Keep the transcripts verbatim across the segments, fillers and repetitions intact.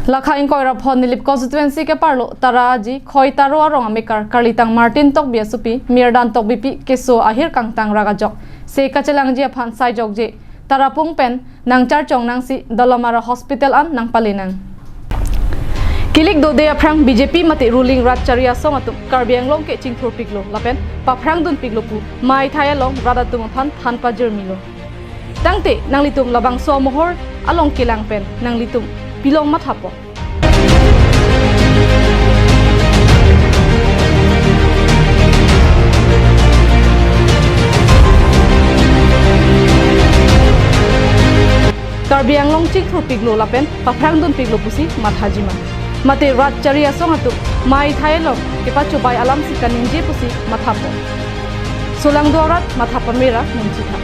Lakha ingkoi ra pho Nilip constituency keparlo Tara Aji, Khoi Taro arong amekar Karlitang Martin Tokbi asopi Mirdan Tokbipi keso ahir kangtang rak ajok se kachelangji aphan saijokje Tarapung pen nangcharchong nangsi Dolamara Hospital an nangpale nang. Kilik dode aphrang B J P mate ruling rat chari asong atum Karbi Anglong ke chingthurpiklo lapen paphrangdunpiklo pu maithai along rat atum aphan than pajirmilo. Tangte nanglitum labangso amohor along kelang pen nanglitum pilong mathapo. Karbi Anglong chingthurpiklo lapen paphrangdunpiklo pusi mathajima. Mate rat chari asong atum maithai along kepachobai alamsi kaningje pusi mathapo. Solangdo arat matha pamera nunchitha.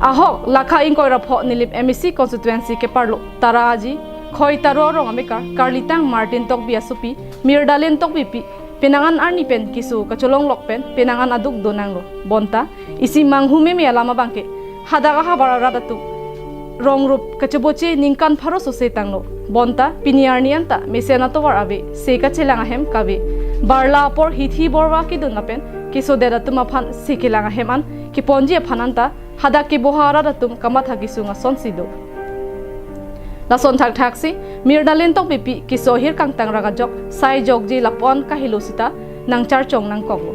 Ahok lakha ingkoi ra pho Nilip M A C constituency keparlo Tara Aji, Khoi Taro arong amekar Karlitang Martin Tokbi asopi Mirdalin Tokbipi penang an arni pen keso kacholonglok pen penang an aduk donanglo. Bonta isi manghu meme alam abangke hadak ahavar arat atum rong rup kacheboche ningkan pharo sose tanglo. Bonta pini arni anta mesen atovar ave, se kachelang ahem kave. Barla apor hithi borva kedun lapen kesodet atum aphan se kelang ahem an keponji aphan anta hadak keboha arat atum kamatha kesung asonsi do. Lason thakthaksi Mirdalin Tokbipi keso ahir kangtang rak ajok saijokje lapu-an kahelo sita nangcharchong nangkoklo.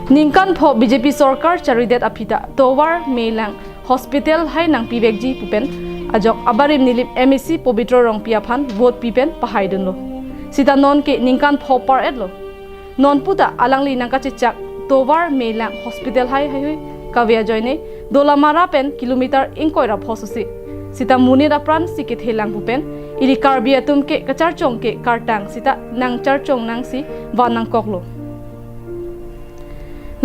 Ningkan pho B J P sorkar charidet aphi ta tovar melang hospital hai nangpivekji pu pen ajok abarim Nilip M A C Pobitro Rongpi aphan vote pi pen pahaidunlo. Sita nonke ningkan pho par-etlo. Non puta alangli nangkachechak tovar melang hospital hai haihui kave ajoine Dolamara pen kilometer ingkoi ra pho sose. Sita monit apran si kethelang pu pen ili Karbi atum ke kacharchong ke kartang sita nangcharchong nangsi van nangkoklo.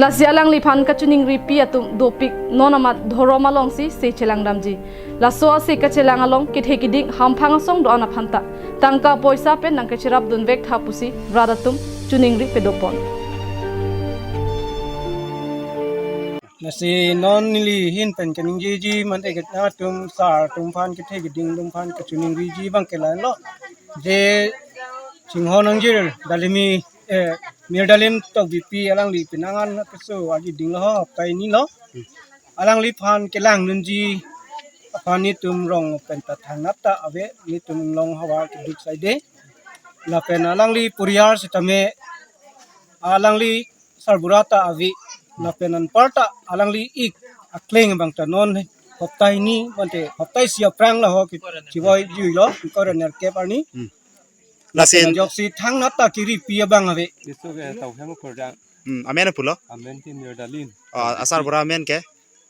Lasi alangliphan kachiningripi atum dopik, non amat dhorom alongsi se chelangdamji. Laso ase kachelang along kethe kiding hamphang asong do-an aphanta tangka poisa pen nangkacherapdunvek tha pusi rat atum chiningri pedopon. Lasi non neli ahin pen kaningjeji mate ke nangtum sar atum aphan kethe kiding atum aphan kachiningriji abangke la-anlo. Je chinghon nangjir Dalimi, eh, Mirdalin Tokbipi alangli penang an keso aji dinglo ho, hapta hini lo. Alangliphan kelangdunji aphan netum rong pen ta thangnat ta ave, netum Inglong ahavar keduk saide. Lapen alangli poriyal sitame alangli sarbura ta ave. Lapen anparta alangli ik akleng abang ta non hapta hini mate hapta isi aphrang la ho ke chivoijuilo, ingkoi ra nerkep arni. Hmm. Lapen lasen ajoksi thangnat ta keripi abang ave. Diso ke tau hem kordang. Hmm, amen pulo? Amen ke Mirdalin. Oh, asarbura amen ke?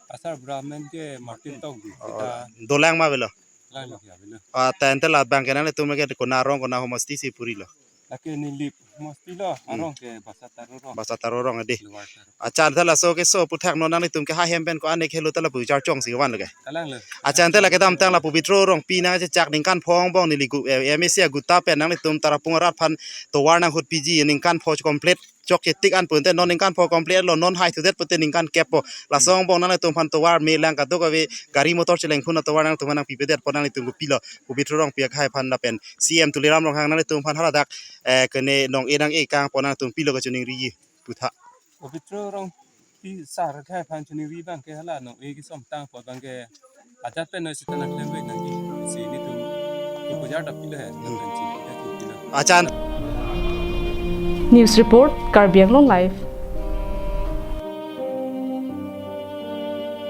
Asarbura amen ke Martin Tokbi. Oh, kita dolang ma avelo? Lang lagi avelo. Ah, ta ante labang ke nanglitum ke kona arong, kona homosti si purilo? Lake Nilip homosti lo, hmm, arong ke Basa Taro arong. Basa Taro arong ade. Lower Taro. Achan ta laso keso aphuthak non nanglitum ke hahem pen ko-an helo ta lapu charchongsi vanlo ke? Kalanglo. Achan ta la kedamtang la Pobitro Rongpi nangchechak ningkan pho angbong neli gu-, eh, M A C aguta pen nanglitum Tarapung arat aphan tovar nanghutpiji ningkan pho complete chokche tik an pute non ningkan pho complete lo, non hai thudet pute ningkan kep po. Laso angbong nanglitum aphan tovar melang kadokave gari motor chelengphun atovar nangtum aphan nangpipedetpo, nanglitum kopilo Pobitro Rongpi akhai aphan lapen C M Tuliram Ronghang nanglitum aphan haladak, eh, kene nong-e nang-e kangpo, nanglitum pilo kachiningriji putha? Pobitro Rongpi sar akhai aphan chiningri abangke hala nong-e kesom tangpo abangke ajat pen noi sita nangklemvek nangji si netum tu pujar dapilo he, hmm, nangkan chiningri ta chiningri lo. Achan. News report, Karbi Anglong Live.